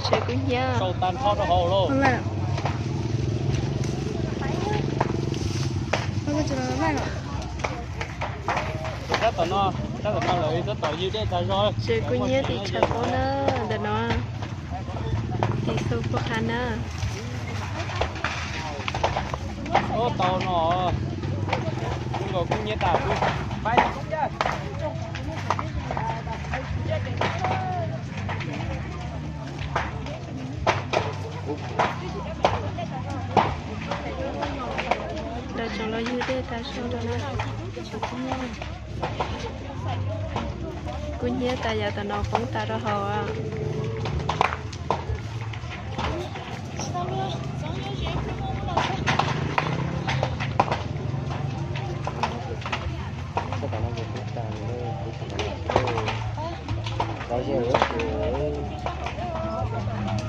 Tsev kub hnyiab. Tsev kub hnyiab tim tshav pob na, ntawm no tim xu pub qha na. Tau no, kub hnyiab tas. Lawv tseem los ywg dej tas zog rau na. Kub hnyiab tas yav tom no poob tas rau hauv.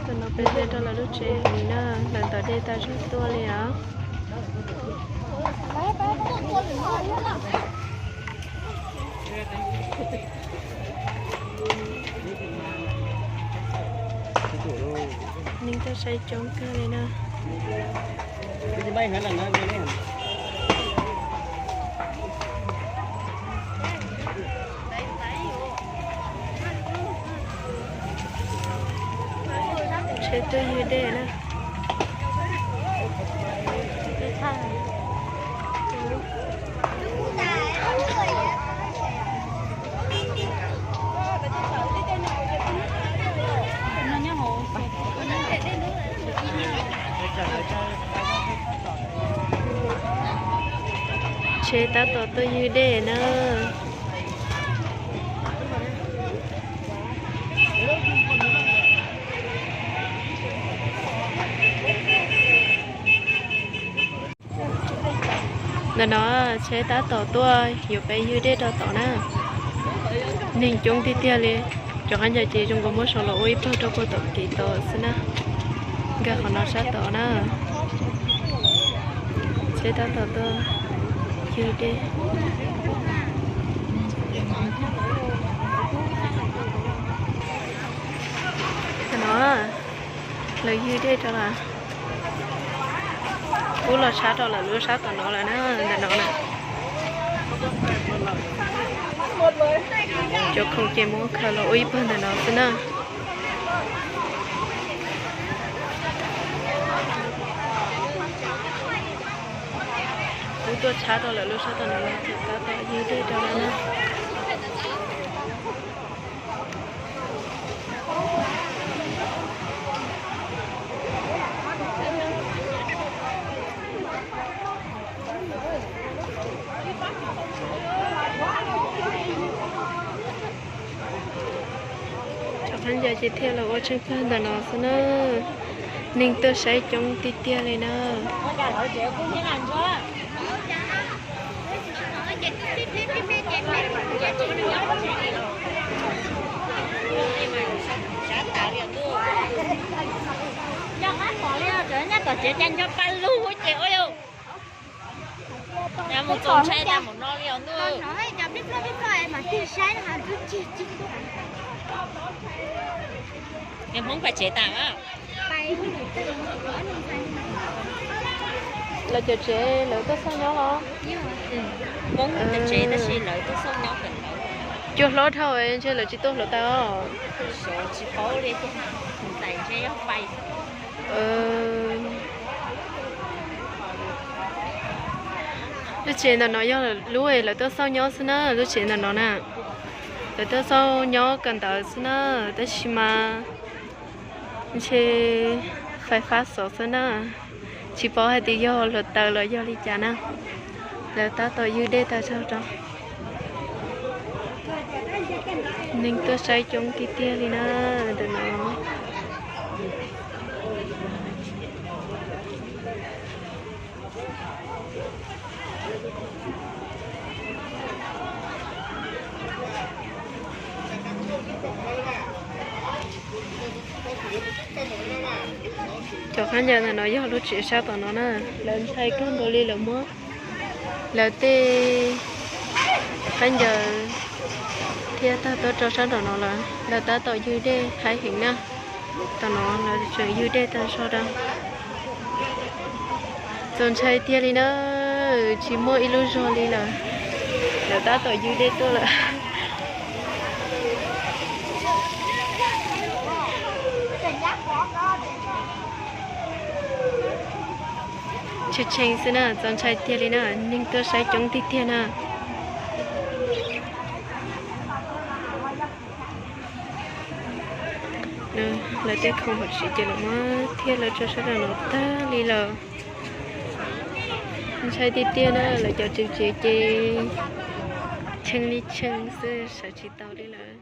Tam no peb hle rau lawv lub tsev heev na, lawv ntawm dej tas zog tuaj li os. Neeg tuaj saib coob kawg li na. Tsheb tuaj ywg dej na. Tsheb tab tom tuaj ywg dej na. Ntawm no tsheb tab tom tuaj yuav peb ywg dej rau tod na. Neeg coob tiag tiag li. Cov khaub ncaws ces zoo nkaus muab sau los ua ib pawg rau puag tom kev tod xwb na. Nkag qhov no sab tod na. Tsheb tab tom tuaj ywg dej. No lawv ywg dej rau lawm. Kuj los tshab rau lawm lub sab tom no lawm na, ntawm no na. Cov khoom ces muab khaws los ua ib pawg ntawm no xwb na. Kuj tuaj tshab rau lawm lub sab tom no lawm, tab tom ywg dej rau lawm na. Cov khaub ncaws ces thiaj los ua tsheej pawg ntawm no xwb na. Neeg tuaj saib coob tiag tiag li na. Nyob qab qhov li os, nyob tom tsev cas nco pa lug ces ua li. Mus txaus ntshai tas mus no li os ntuj. Hmoob pais tsev tas. Lawv cov tsev lawv tuaj xauj nyob los? Hmoob cov tsev tab sis lawv tuaj xauj nyob. Cua hlob dhau ntshe lawv tsis tuaj hluav taws os. Tsis paub li, ntshe yog pais. Lub tsev ntawm no yog lub lawv tuaj xauj nyob xwb na, lub tsev ntawm no na. Lawv tuaj xauj nyob kawm ntawv xwb na, tab sis mas ntshe fais fab xov xwb na. Tsis paub hais tias yog hluav taws los yog li cas na. Lawv tab tom ywg dej tag zog rau. Neeg tuaj saib coob tiag tiag li na, ntawm no. Cov khaub ncaws ntawm no yog lub tsev sab tom no na, lawv ntshai kawg nkaus li lawv muab lawv tej khaub ncaws thiab tag tuaj rau sab nraum no lawm, lawv tab tom ywg dej haib heev na. Tam no lawv tseem ywg dej tag zog da. Txaus ntshai tiag li na, tsis muaj ib lub zog li lawm. Lawv tab tom ywg dej tuaj lawm. Tshee tshee xwb na, txaus ntshai tiag li na, neeg tuaj saib coob tiag tiag na. Lawv tej khoom hauv tsev ces lawv muab thiaj lawv tso sab nraum no tag li lawm. Ntshai tiag tiag na, lawv cov tsev tsev ces tshee li tshee xwb, sawv tsis tau li lawm.